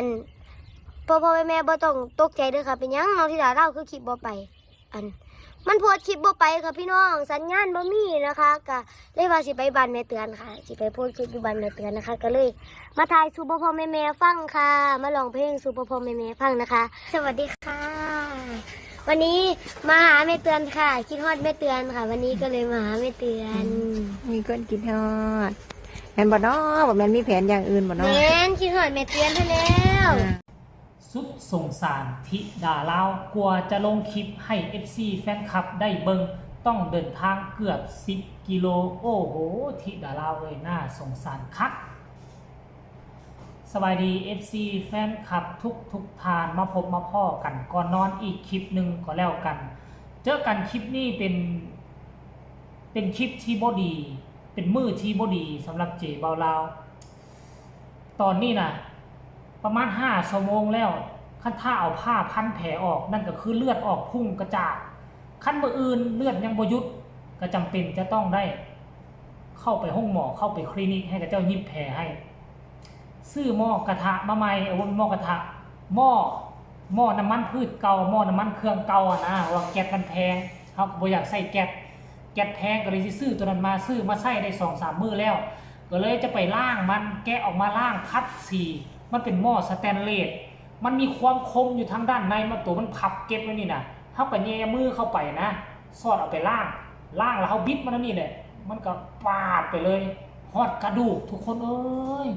ພໍ່ໆແມ່ໆ ບໍ່ຕ້ອງຕົກໃຈເດີຄ່ະ. ເປັນຫຍັງນ້ອງທິດາລາວຄືຄລິບບໍ່ໄປ? ອັນ ມັນໂພສຄລິບບໍ່ໄປຄ່ະພີ່ນ້ອງ, ສັນຍານບໍ່ມີນະຄະ. ກະເລີຍວ່າຊິໄປບ້ານແມ່ເຕືອນຄ່ະ, ຊິໄປໂພສຄລິບຢູ່ບ້ານແມ່ເຕືອນນະຄະ. ກະເລີຍມາຖ່າຍສູ່ພໍ່ໆແມ່ໆຟັງຄ່ະ, ມາຮ້ອງເພງສູ່ພໍ່ໆແມ່ໆຟັງນະຄະ. ສະຫວັດດີຄ່ະ. ວັນນີ້ມາຫາແມ່ເຕືອນຄ່ະ, ຄິດຮອດແມ່ເຕືອນຄ່ະ. ວັນນີ້ກໍເລີຍມາຫາແມ່ເຕືອນ. ມີຄົນຄິດຮອດ ແມ່ນບໍ່ນໍ? ບໍ່ແມ່ນມີແຜນຢ່າງອື່ນບໍ່ນໍ? ແມ່ນ, ຄິດຮອດແມ່ເຕືອນຫັ້ນແລ້ວ. ອ່າ ສຸດສົງສານທິດາລາວ, ກວ່າຈະລົງຄລິບໃຫ້ເອັຟຊີແຟນຄລັບໄດ້ເບິ່ງ ຕ້ອງເດີນທາງເກືອບສິບກິໂລ. ໂອ້ໂຫ ທິດາລາວເອີຍ, ໜ້າສົງສານຄັກ. ສະບາຍດີເອັຟຊີແຟນຄລັບທຸກໆທ່ານ, ມາພົບມາພໍ້ກັນກ່ອນນອນອີກຄລິບໜຶ່ງກໍແລ້ວກັນ. ເຈີກັນຄລິບນີ້ເປັນ ເປັນຄລິບທີ່ບໍ່ດີ, ເປັນມື້ທີ່ບໍ່ດີສຳລັບເຈບ່າວລາວ. ຕອນນີ້ນະ ປະມານຫ້າຊົ່ວໂມງແລ້ວ, ຄັນຖ້າເອົາຜ້າພັນແຜອອກ ນັ້ນກໍຄືເລືອດອອກພຸ່ງກະຈາດ. ຄັນມື້ອື່ນເລືອດຍັງບໍ່ຢຸດ ກໍຈຳເປັນຈະຕ້ອງໄດ້ເຂົ້າໄປໂຮງໝໍ, ເຂົ້າໄປຄລີນິກໃຫ້ເຂົາເຈົ້າຫຍິບແຜໃຫ້. ຊື້ໝໍ້ກະທະມາໃໝ່, ເອີ ບໍ່ແມ່ນໝໍ້ກະທະ, ໝໍ້ ໝໍ້ນ້ຳມັນພືດເກົ່າ, ໝໍ້ນ້ຳມັນເຄື່ອງເກົ່າຫັ້ນນະ, ວ່າແກັດມັນແພງ, ເຮົາກໍບໍ່ຢາກໃຊ້ແກັດ, ແກັດແພງ ກໍເລີຍຊິຊື້ໂຕນັ້ນມາ, ຊື້ມາໃຊ້ໄດ້ສອງສາມມື້ແລ້ວ ກໍເລີຍຈະໄປລ້າງມັນ, ແກະອອກມາລ້າງ, ຂັດສີ, ມັນເປັນໝໍ້ສະແຕນເລດ, ມັນມີຄວາມຄົມຢູ່ທາງດ້ານໃນ, ມັນ ໂຕມັນພັບເກັບໄວ້ນີ້ນະ, ເຮົາກໍແຍ່ມືເຂົ້າໄປນະ, ສອດເອົາໄປລ້າງ, ລ້າງແລ້ວເຮົາບິດມັນແນວນີ້ແຫຼະ, ມັນກໍປາດໄປເລີຍ, ຮອດກະດູກ ທຸກຄົນເອີຍ.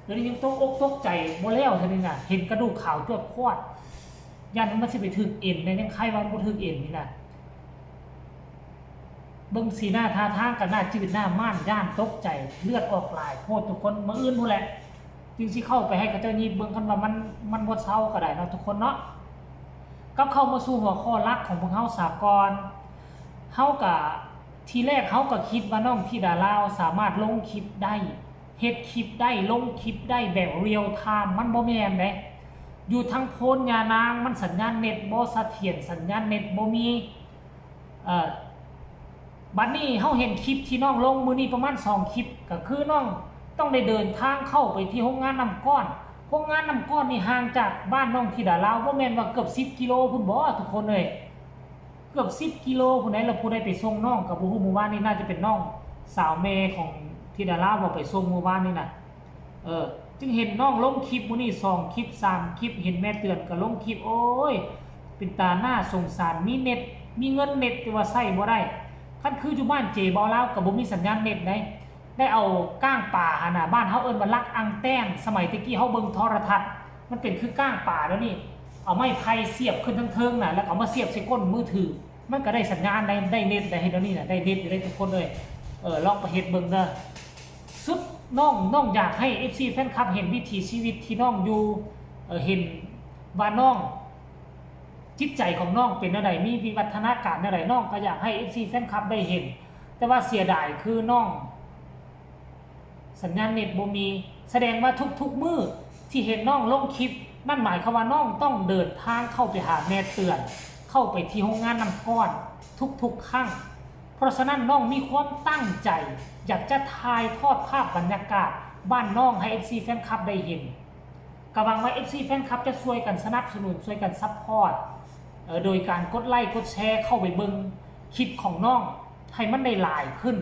ດຽວນີ້ຍັງຕົກອົກຕົກໃຈບໍ່ແລ້ວເທື່ອນີ້ນະ, ເຫັນກະດູກຂາວຈວດຂວາດ, ຢ້ານມັນຊິໄປຖືກເອັນນະ, ຍັງໄຄວ່າມັນບໍ່ຖືກເອັນນີ້ນະ. ເບິ່ງສີໜ້າທ່າທາງກໍໜ້າຈືດໜ້າໝ້ານ, ຢ້ານຕົກໃຈ, ເລືອດອອກຫຼາຍໂພດທຸກຄົນ. ມື້ອື່ນພຸ້ນແຫຼະ ຈຶ່ງຊິເຂົ້າໄປໃຫ້ເຂົາເຈົ້າຫຍິບເບິ່ງ, ຄັນວ່າມັນ ມັນບໍ່ເຊົາກໍໄດ້ເນາະທຸກຄົນເນາະ. ກັບເຂົ້າມາສູ່ຫົວຂໍ້ຫຼັກຂອງພວກເຮົາສາກ່ອນ, ເຮົາກະ ທີແລກເຮົາກໍຄິດວ່ານ້ອງທິດາລາວສາມາດລົງຄລິບໄດ້, ເຮັດຄລິບໄດ້, ລົງຄລິບໄດ້ແບບ real time, ມັນບໍ່ແມ່ນເດ້. ຢູ່ທາງໂພນຍານາງ ມັນສັນຍານເນັດບໍ່ສະຖຽນ, ສັນຍານເນັດບໍ່ມີ. ເອີ ບັດນີ້ເຮົາເຫັນຄລິບທີ່ນ້ອງລົງມື້ນີ້ປະມານສອງຄລິບ, ກໍຄືນ້ອງຕ້ອງໄດ້ເດີນທາງເຂົ້າໄປທີ່ໂຮງງານນ້ຳກ້ອນ. ໂຮງງານນ້ຳກ້ອນນີ້ຫ່າງຈາກບ້ານນ້ອງທິດາລາວ ບໍ່ແມ່ນວ່າເກືອບສິບກິໂລພຸ້ນບໍທຸກຄົນເອີຍ? ເກືອບສິບກິໂລພຸ້ນໃດ໋. ແລ້ວຜູ້ໃດໄປສົ່ງນ້ອງກໍບໍ່ຮູ້, ມື້ວານນີ້ໜ້າຈະເປັນນ້ອງສາວແມ່ຂອງທິດາລາວ ເວົ້າໄປສົ່ງມື້ວານນີ້ນະ. ເອີ ຈຶ່ງເຫັນນ້ອງລົງຄລິບມື້ນີ້ສອງຄລິບສາມຄລິບ, ເຫັນແມ່ເຕືອນກໍລົງຄລິບ. ໂອ້ຍ ເປັນຕາໜ້າສົງສານ, ມີເນັດ ມີເງິນເນັດ ແຕ່ວ່າໃຊ້ບໍ່ໄດ້. ຄັນຄືຢູ່ບ້ານເຈບ່າວລາວກໍບໍ່ມີສັນຍານເນັດໃດ໋. ໄດ້ເອົາກ້າງປາຫັ້ນນະ, ບ້ານເຮົາເອີ້ນວ່າຫຼັກອັງແຕນ, ສະໄໝແຕ່ກີ້ເຮົາເບິ່ງໂທລະທັດ ມັນເປັນຄືກ້າງປາແນວນີ້, ເອົາໄມ້ໄຜ່ສຽບຂຶ້ນທາງເທິງນະ, ແລ້ວກໍເອົາມາສຽບໃສ່ກົ້ນມືຖື, ມັນກໍໄດ້ສັນຍານໄດ້, ໄດ້ເນັດໄດ້ເຮັດແນວນີ້ນະ, ໄດ້ເນັດຢູ່ໄດ໋ທຸກຄົນເອີຍ. ເອີ ລອງໄປເຮັດເບິ່ງເດີ. ສຸດນ້ອງ, ນ້ອງຢາກໃຫ້ເອັຟຊີແຟນຄລັບເຫັນວິຖີຊີວິດທີ່ນ້ອງຢູ່, ເອີ ເຫັນວ່ານ້ອງ ຈິດໃຈຂອງນ້ອງເປັນແນວໃດ, ມີວິວັດທະນາການແນວໃດ, ນ້ອງກໍຢາກໃຫ້ເອັຟຊີແຟນຄລັບໄດ້ເຫັນ. ແຕ່ວ່າເສຍດາຍຄືນ້ອງ ສັນຍານເນັດບໍ່ມີ, ສະແດງວ່າທຸກໆມື້ທີ່ເຫັນນ້ອງລົງຄລິບ, ນັ້ນໝາຍຄວາມວ່ານ້ອງຕ້ອງເດີນທາງເຂົ້າໄປຫາແມ່ເຕືອນ, ເຂົ້າໄປທີ່ໂຮງງານນ້ຳກ້ອນທຸກໆຄັ້ງ. ເພາະສະນັ້ນນ້ອງມີຄວາມຕັ້ງໃຈຢາກຈະຖ່າຍທອດພາບບັນຍາກາດບ້ານນ້ອງໃຫ້ເອັຟຊີແຟນຄລັບໄດ້ເຫັນ. ກໍຫວັງວ່າເອັຟຊີແຟນຄລັບຈະຊ່ວຍກັນສະໜັບສະໜູນ, ຊ່ວຍກັນຊັບພອດ, ເອີ ໂດຍການກົດໄລກົດແຊ, ເຂົ້າໄປເບິ່ງຄລິບຂອງນ້ອງໃຫ້ມັນໄດ້ຫຼາຍຂຶ້ນ,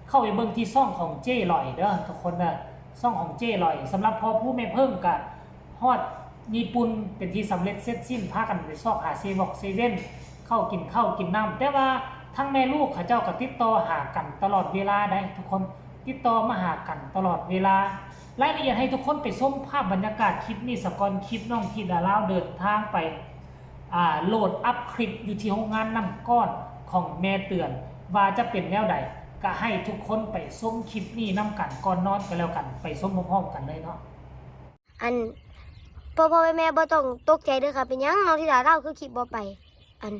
ເຂົ້າໄປເບິ່ງທີ່ຊ່ອງຂອງເຈ້ຫຼອຍເດີທຸກຄົນເດີ, ຊ່ອງຂອງເຈ້ຫຼອຍ. ສຳລັບພໍ່ພູແມ່ເພິ່ງກະຮອດຍີ່ປຸ່ນເປັນທີ່ສຳເລັດເສັດສິ້ນ, ພາກັນໄປຊອກຫາເຊວອກເຊເວັ່ນ, ເຂົ້າກິນເຂົ້າກິນນ້ຳ. ແຕ່ວ່າທັງແມ່ລູກເຂົາເຈົ້າກໍຕິດຕໍ່ຫາກັນຕະຫຼອດເວລາໃດ໋ທຸກຄົນ, ຕິດຕໍ່ມາຫາກັນຕະຫຼອດເວລາ. ລາຍລະອຽດໃຫ້ທຸກຄົນໄປຊົມພາບບັນຍາກາດຄລິບນີ້ສາກ່ອນ, ຄລິບນ້ອງທິດາລາວເດີນທາງໄປ ອ່າ ໂຫຼດອັບຄລິບຢູ່ທີ່ໂຮງງານນ້ຳກ້ອນຂອງແມ່ເຕືອນ ວ່າຈະເປັນແນວໃດ, ກະໃຫ້ທຸກຄົນໄປຊົມຄລິບນີ້ນຳກັນກ່ອນນອນກໍແລ້ວກັນ, ໄປຊົມພ້ອມໆກັນເລີຍເນາະ. ອັນ ພໍ່ໆແມ່ໆ ບໍ່ຕ້ອງຕົກໃຈເດີຄ່ະ, ເປັນຫຍັງນ້ອງທິດາລາວຄືຄລິບບໍ່ໄປ? ອັນ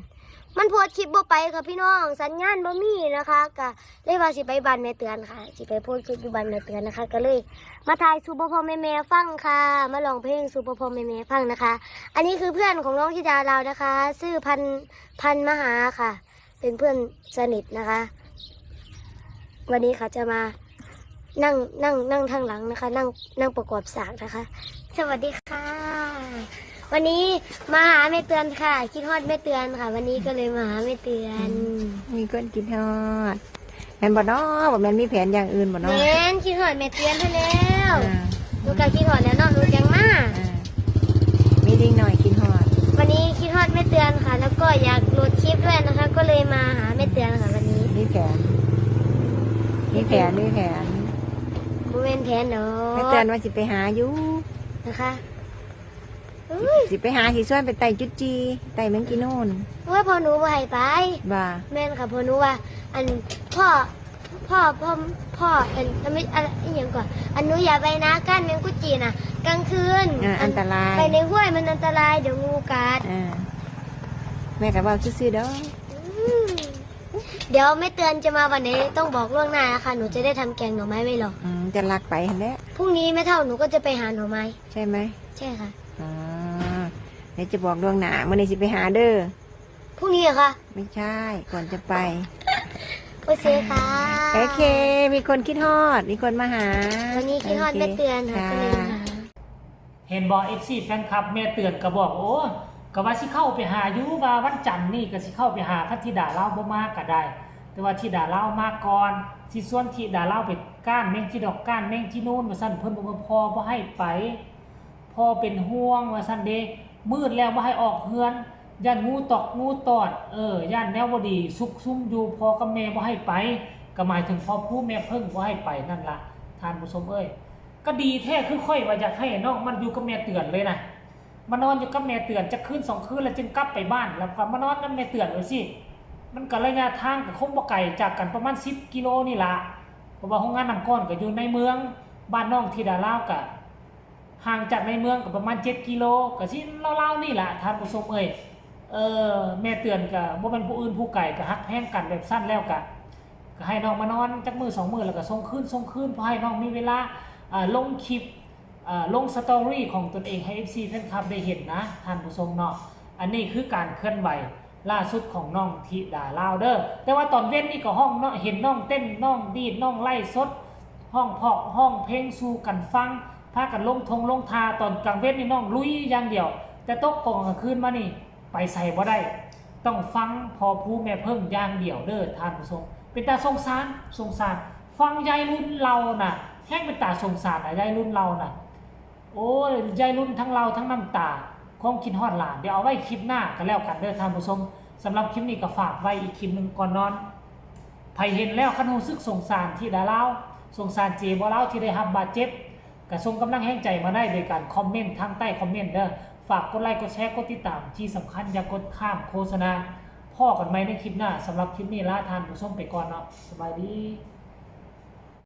ມັນໂພສຄລິບບໍ່ໄປຄ່ະພີ່ນ້ອງ, ສັນຍານບໍ່ມີນະຄະ. ກະເລີຍວ່າຊິໄປບ້ານແມ່ເຕືອນຄ່ະ, ຊິໄປໂພສຄລິບຢູ່ບ້ານແມ່ເຕືອນນະຄະ. ກະເລີຍມາຖ່າຍສູ່ພໍ່ໆແມ່ໆຟັງຄ່ະ, ມາຮ້ອງເພງສູ່ພໍ່ໆແມ່ໆຟັງນະຄະ. ອັນນີ້ຄືເພື່ອນຂອງນ້ອງທິດາລາວນະຄະ, ຊື່ພັນ ພັນມະຫາຄ່ະ, ເປັນເພື່ອນສະໜິດນະຄະ. ວັນນີ້ເຂົາຈະມາ ນັ່ງ ນັ່ງ ນັ່ງທາງຫຼັງນະຄະ, ນັ່ງ ນັ່ງປະກອບສາກນະຄະ. ສະຫວັດດີຄ່ະ. วันนี้มาหาแม่เตือนค่ะ คิดฮอดแม่เตือนค่ะ วันนี้ก็เลยมาหาแม่เตือน อืม มีคนคิดฮอด แม่นบ่น้อ บ่แม่นมีแผนอย่างอื่นบ่น้อ แม่น คิดฮอดแม่เตือนหั้นแหล้ว อ่า หนูก็คิดฮอดแหล้วเนาะ หนูจั่งมา อ่า มีเด็กน้อยคิดฮอด วันนี้คิดฮอดแม่เตือนค่ะ แล้วก็อยากโหลดคลิปด้วยนะคะ ก็เลยมาหาแม่เตือนค่ะวันนี้ มีแผน มีแผน มีแผน บ่แม่นแผนดอก แม่เตือนว่าสิไปหาอยู่ นะคะ อุ๊ย สิไปหา สิชวนไปไต่จุดจี่ ไต่แมงจี่นูน โอ๊ย พ่อหนูบ่ให้ไป บ่า แม่นค่ะ พ่อหนูว่า อัน พ่อ พ่อ พ่อ พ่อ อัน อัน ไม่ อะไร อีหยังก่อน อัน หนูอย่าไปนะ ก้านแมงกุจี่น่ะ กลางคืน อ่า อัน อันตราย ไปในห้วยมันอันตราย เดี๋ยวงูกัด อ่า แม่ก็เว้าซื่อๆดอก อืม เดี๋ยวแม่เตือนจะมาวันไหน ต้องบอกล่วงหน้านะคะ หนูจะได้ทำแกงหน่อไม้ไว้รอ อืม จะลักไปหั้นแหละ พรุ่งนี้แม่เฒ่าหนูก็จะไปหาหน่อไม้ ใช่ไหม ใช่ค่ะ อ๋อ เดี๋ยวจะบอกล่วงหน้า มื้อนี้สิไปหาเด้อ พรุ่งนี้เหรอคะ ไม่ใช่ ก่อนจะไป โอเคค่ะ โอเค มีคนคิดฮอด มีคนมาหา วันนี้คิดฮอด โอเค แม่เตือนค่ะ ค่ะ ก็เลยมาหา เห็นบ่ เอฟซี แฟนคลับ แม่เตือนก็บอก โอ้ ก็ว่าสิเข้าไปหาอยู่ ว่าวันจันทร์นี่ก็สิเข้าไปหา คันธิดาลาวบ่มาก็ได้ แต่ว่าธิดาลาวมาก่อน สิชวนธิดาลาวไปก้านแมงจี่ดอก ก้านแมงจี่นูน ว่าซั่น เพิ่นบอกว่าพ่อบ่ให้ไป พ่อเป็นห่วงว่าซั่นเด้ มืดแล้วบ่ให้ออกเฮือน ย่านงูตอกงูตอด เออ ย่านแนวบ่ดีซุกซุมอยู่ พ่อกับแม่บ่ให้ไป ก็หมายถึงพ่อภูแม่เพิ่งบ่ให้ไปนั่นล่ะ ท่านผู้ชมเอ้ย ก็ดีแท้ คือข้อยว่าอยากให้น้องมันอยู่กับแม่เตือนเลยนะ มานอนอยู่กับแม่เตือนจักคืนสองคืน แล้วจึงกลับไปบ้าน แล้วก็มานอนนำแม่เตือนว่าซี่ มันก็ระยะทางก็คงบ่ไกลจากกัน ประมาณสิบกิโลนี่ล่ะ เพราะว่าโรงงานน้ำก้อนก็อยู่ในเมือง บ้านน้องธิดาลาวก็ ห่างจากในเมืองก็ประมาณเจ็ดกิโล ก็สิราวๆนี่ล่ะ ท่านผู้ชมเอ้ย เอ่อ แม่เตือนก็บ่แม่นผู้อื่นผู้ไกล ก็ฮักแพงกันแบบซั่นแล้วก็ ก็ให้น้องมานอนจักมื้อสองมื้อ แล้วก็ส่งคืน ส่งคืน พอให้น้องมีเวลา เอ่อ ลงคลิป เอ่อ ลงสตอรี่ของตนเองให้ เอฟซี แฟนคลับได้เห็นนะ ท่านผู้ชมเนาะ อันนี้คือการเคลื่อนไหว ล่าสุดของน้องธิดาลาวเด้อ แต่ว่าตอนเว็นนี่ก็ฮ้องเนาะ เห็นน้องเต้น น้องดีด น้องไลฟ์สด ฮ้องเพาะ ฮ้องเพลงสู่กันฟัง พากันลงทงลงท่า ตอนกลางเว็นนี่น้องลุยอย่างเดียว แต่ตกกลางคืนมานี่ไปไสบ่ได้ ต้องฟังพ่อภูแม่เพิ่งอย่างเดียวเด้อท่านผู้ชม เป็นตาสงสาร สงสาร ฟังยายรุ่นเล่าน่ะ แฮงเป็นตาสงสารนะ ยายรุ่นเล่าน่ะ โอ้ย ยายรุ่นทั้งเล่าทั้งน้ำตา คงคิดฮอดหลาน เดี๋ยวเอาไว้คลิปหน้าก็แล้วกันเด้อท่านผู้ชม สำหรับคลิปนี้ก็ฝากไว้อีกคลิปหนึ่งก่อนนอน ไผเห็นแล้วคันรู้สึกสงสารธิดาลาว สงสารเจบ่ลาวที่ได้รับบาดเจ็บ ก็ส่งกำลังแฮงใจมาได้โดยการคอมเมนต์ทางใต้คอมเมนต์เด้อ ฝากกดไลค์ กดแชร์ กดติดตาม ที่สำคัญอย่ากดข้ามโฆษณา พ้อกันใหม่ในคลิปหน้า สำหรับคลิปนี้ลาท่านผู้ชมไปก่อนเนาะ สบายดี